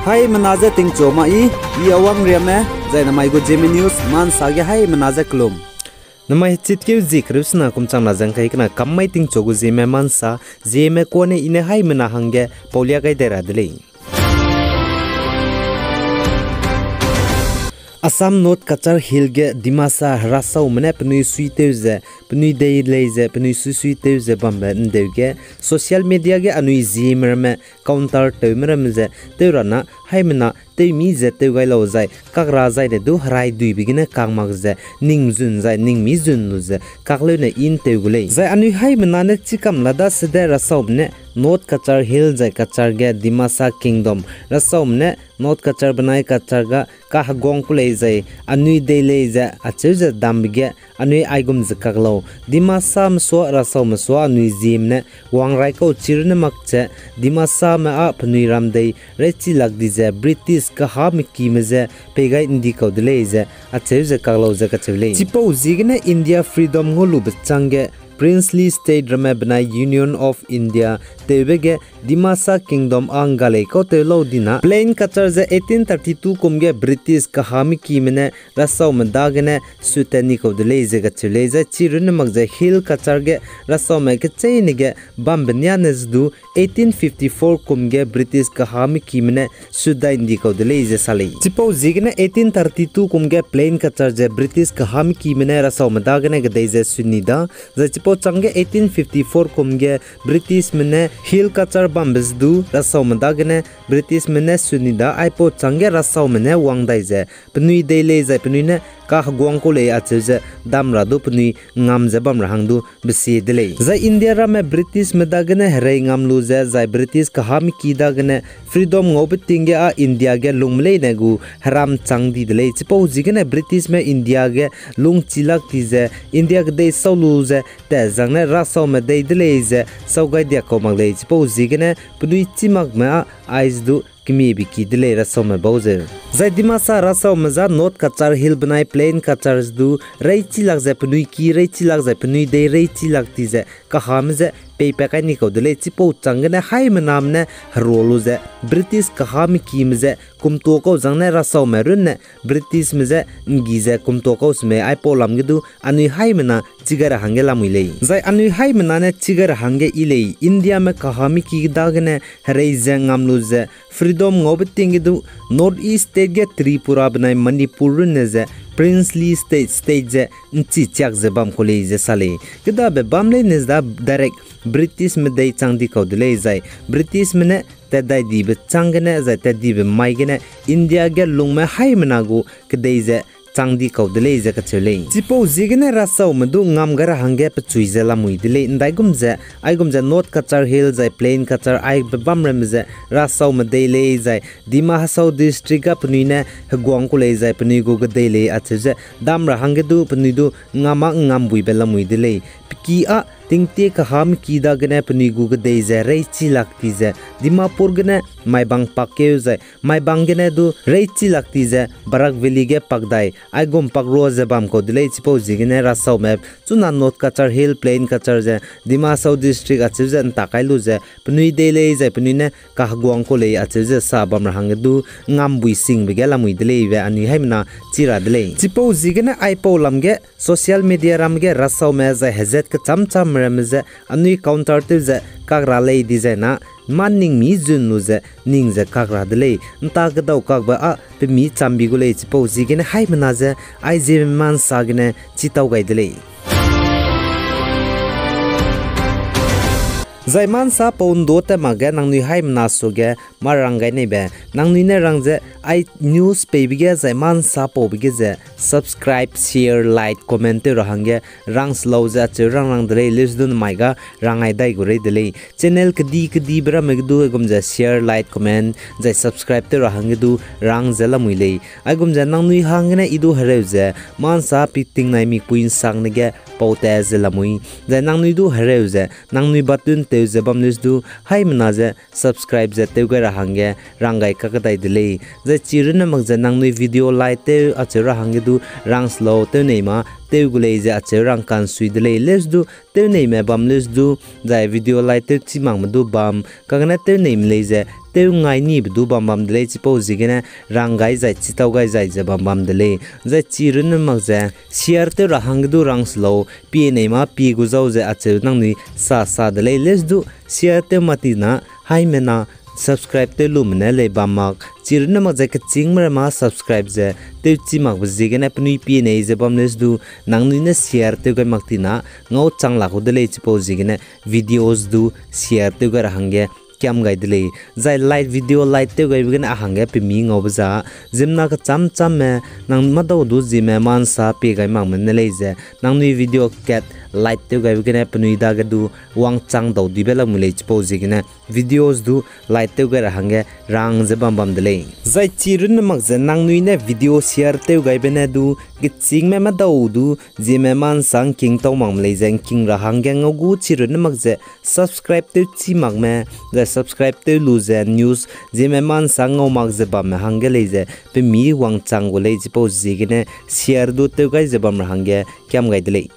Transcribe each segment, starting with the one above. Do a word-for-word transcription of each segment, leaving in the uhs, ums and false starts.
Haimena je tingchu ma i, i Awang Riame, zai namai gu Zeme News, mansa ge haimena je kelum. Namai hechitkeu zie kereu sena kum chang na zeng kai kena kam mai tingchu gu Zeme mansa, Zeme kuane i ne haimena hangge paulia gai dai ra de lei. Assam North Cachar Hill ge Dimasa herasaume ne penui suitew ze, penui dei lei ze, penui sui suitew ze bambe ndeu ge, social media ge anui Zeme ramme counter tewme ramme ze tew ra na, haimena tewmi ze tew gai lau zai, kak ra zai ne du herai duibe gene kak mak ze, ning zun zai, ning mi zun lu ze, kak leu ne i ntew gu lei. Zai anui haimena ne chikam la dasede rasaume ne, North Cachar Hill zai Cachar ge Dimasa Kingdom, rasaume ne, North Cachar benai Cachar ga kaheguang ku lei zai, anui dei lei ze, acheu ze dambe ge, anui aigum ze kak lau. Dimasame sua, rasaume sua, anui Zeme ne, wang rai kau chi runne mak ze, Dimasame â penui ram dei, reichi lak di ze, British kahamekime ze, pei gai ndi kau de lei ze, acheu ze kak lau ze kacheu lei. Chipau ziegene India freedom ngau lube chângge, Princely State ramme benai Union of India tewbe ge Dimasa Kingdom â ngga lei kau tew lau di na, Plain Cachar ze eighteen thirty-two kum ge British kahamekime ne rasaume dagene sut tat ni kau de lei ze kacheu lei, zai chi runne mak ze Hill Cachar ge rasaume kecheîne ge bambe niane ze du eighteen fifty-four kum ge British kahamekime ne sut dai ndi kau de lei ze sa lei. Chipau ziegene eighteen thirty-two kum ge Plain Cachar ze British kahamekime ne rasaume dagene kedei ze sut ni da, zai chipau chângge eighteen fifty-four kum ge Britishme ne Hill Cachar bambe ze du rasaume dagene Britishme ne sut ni da, aipau chângge rasaume ne wang dai ze penui dei lei zai penui ne kaheguang kau lei acheu ze dam ra du penui ngam ze bam ra hang du besie de lei. Zai India ramme Britishme dagene herei ngam lu ze, zai British kahameki dagene freedom ngaube ting ge â India ge lungme leine gu heram chang di de lei. Chipau ziegene Britishme India ge lungchi lak ti ze, India kedei sau lu ze, tat zang ne rasaume dei de lei ze sau gai diak kau mak lei. Chipau ziegene penui chî makme â aize du kemiebe ki de lei rasaume bau zeu. Zai Dimasa rasaume za North Cachar Hill benai Plain Cachar ze du reichi lak ze penui ki reichi lak zai penui dei reichi lak ti ze kahame ze peipat kai ni kau de lei. Chipau chang gene haimename ne herua lu ze British kahamekime ze kumtua kau zang ne rasaume runne Britishme je nggi ze kumtua kau semei aipau lam ge du anui haimena chi gai ra hangge lamui lei. Zai anui haimena ne chi gai ra hangge yi lei, Indiame kahameki dagene herei ze ngam lu ze freedom ngaube ting ge du North East State ge Tripura benai Manipur runne ze Princely State, state ze nchi chiak ze bam kau lei ze sa lei. Kedabe bam leine ze da direct Britishme dei chang di kau de lei zai Britishme ne tat dai dibe chang gene zai tat dibe mai gene India ge lungme haimena gu kedei ze chang di kau de lei ze kacheu lei. Chipau ziegene rasaume du ngam gai ra hangge pechui ze lamui de lei. Ndaigum ze, aigum ze North Cachar Hill zai Plain Cachar aibe bam ramme ze rasaume dei lei zai Dima Hasao District ga penui ne heguang kau lei zai penui gu kedei lei acheu ze dam ra hangge du penui du ngam â ngambuibe lamui de lei. Peki â tingtie kahameki dagene penui gu kedei ze reichi lak ti ze Dimapur gene Maibang pakkeu zai Maibang gene du reichi lak ti ze Barak Valley ge pak dai aigum pak rua ze bam kau de lei. Chipau ziegene rasaume chuna North Cachar Hill, Plain Cachar ze Dima Hasao District acheu ze nta kai lu ze penui dei lei zai penui ne kaheguang kau lei acheu ze sa bam ra hangge du ngambui singbe ge lamui de lei be anui haimena chi ra de lei. Chipau ziegene aipau lam ge social media ram ge rasaume zai hezat kecham cham ramme ze anui counter tew ze kak ra lei dizai na, mâ ning mi zun lu ze ning ze kak ra de lei. Nta kedau kakbe â pemi chambi gu lei. Chipau ziegene haimena ze aize mansa gene chitau gai de lei. Zai mansa pau ndu te makge nangnui haimena suage mâ rang gai neibe, nangnui ne rang ze ai news peibe ge zai mansa paube ge ze subscribe, share, like, comment tew ra hangge rang se lau ze acheu rang rang de lei, leuse du namai ga rang ai dai gu rei de lei. Channel kedi kedibe ramme ge du aigum ze share, like, comment zai subscribe tew ra hangge du rang ze lamui lei. Aigum ze nangnui hanggene i du hereu ze mansa pi tingnai mikpui nsangne ge pau tat ze lamui. Zai nangnui du hereu ze nangnui button tew ze bam leuse du haimena ze subscribe ze tew gai ra hangge rang gai kakdai de lei. Zai chi runne mak ze nangnui video like tew acheu ra hangge du rang se lau, tew nei ma tew gu lei ze acheu rang kansui de lei. Leuse du tew neime bam leuse du, zai video like tew chi makme du bam, kagene tew neime lei ze tew ngai nibe du bam bam de lei, chipau ziegene rang gai zai chitau gai zai ze bam bam de lei. Zai chi runne mak ze share tew ra hangge du rang se lau, pie nei mâ pie gu zau ze acheu nangnui sa sa de lei. Lesu du share tew mak tina, haimena subscribe tew lume ne lei bam mak. Chi runne mak ze kechîngme ra mâ subscribe ze tewchi makbe ziegene penui pie nei ze bam lesu du, nangnui ne share tew gai mak tina, ngau chang la gu de lei, chipau ziegene videos du share tew gai ra hangge kiam gai de lei. Zai like, video like tew gaibe gene a hangge pemi ngaube za, ziemmena kecham chamme, nang madau du Zeme Ma Nsa pie gai makme ne lei ze, nangnui video kat like tew gaibe gene penui dage du wangchang dau dibe lamui lei, chipau ziegene videos du like tew gai ra hangge rang ze bam bam de lei. Zai chi runne mak ze nangnui ne video share tew gaibe ne du, kechîngme madau du Zeme Ma Nsa ngking tau makme lei ze ngking ra hangge ngau gu. Chi runne mak ze subscribe tew chi makme, zai subscribe tew lu ze news Zeme Ma Nsa ngau mak ze bamme hangge lei ze pemi wangchang gu lei, chipau ziegene share du tew gai ze bam ra hangge kiam gai de lei.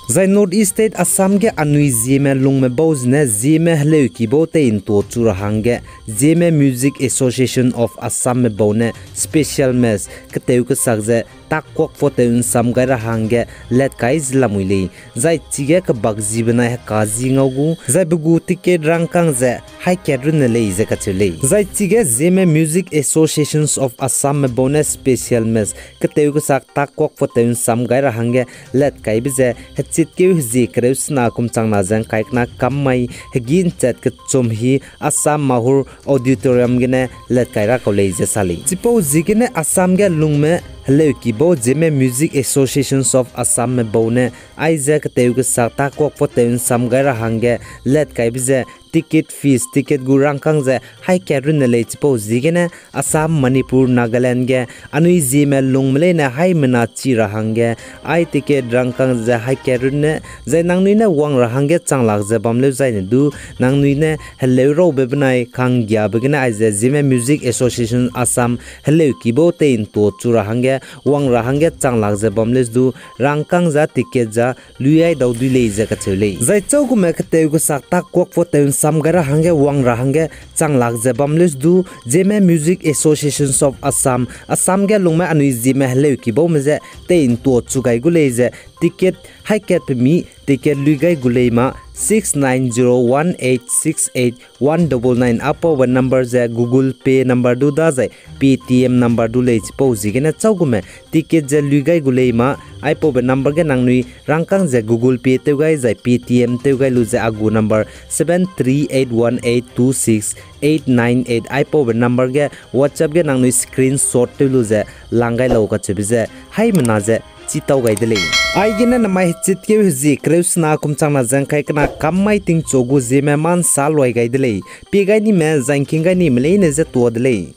Zai North East State Assam ge anui Zeme lungme bau zene Zeme heleuki bau tei ntua chu ra hangge Zeme Music Association of Assam me bau ne special match ketew kesak ze takkuak photew nsam gai ra hangge let kai ze lamui lei. Zai chige kebak zi benai heka zi ngau gu, zai pe gu ticket rangkâng ze hai kat runne lei ze kacheu lei. Zai chige Zeme Music Associations of Assam me bau ne special match ketew kesak takkuak photew nsam gai ra hangge let kaibe ze hechitkeu hezie kereu sena kum changna ze ngkai kena kam mai hegî nchat kechum hi Assam Mahur Auditorium gene let kai ra kau lei ze sa lei. Chipau ziegene Assam ge lungme heleuki bau Zeme Music Associations of Assam me bau ne aize ketew kesak takkuak photew nsam gai ra hangge let kaibe ze ticket fees, ticket gu rangkâng ze hai kat runne lei. Chipau ziegene Assam, Manipur, Nagaland ge anui Zeme lungme leine haimena chi ra hangge ai ticket rangkâng ze hai kat runne, zai nangnui ne wang ra hangge chang lak ze bam leu zaine du, nangnui ne heleu raube benai kanggiabe gene aize Zeme Music Association Assam heleuki bau tei ntua chu ra hangge wang ra hangge chang lak ze bam leu du, rangkâng za ticket za lui ai dau dui lei ze kacheu lei. Zai chau gume ketew kesak takkuak photew nsam gai ra hangge wang ra hangge chang lak ze bam leu du, Zeme Music Associations of Assam, Assam ge lungme anui Zeme heleuki baume je tei ntua chu gai gu lei ze ticket hai kat pemi ticket lui gai gu lei ma six nine zero one eight six eight one double nine apaube number ze Google Pay number du da zai Paytm number du lei. Chipau ziegene chau gume ticket ze lui gai gu lei ma, aipaube number ge nangnui rangkâng ze Google Pay tew gai zai Paytm tew gai lu ze a gu number seven three eight one eight two six eight nine eight, aipaube number ge WhatsApp ge nangnui screenshot tew lu ze lang gai lau kacheube ze haimena ze chitau gai de lei. Aigene namai hechitkeu hezie kereu sena kum changna ze ngkai kena kam mai tingchu gu Zeme Ma Nsa luai gai de lei. Pie gai nime zai ngking gai nime leine je tua de lei.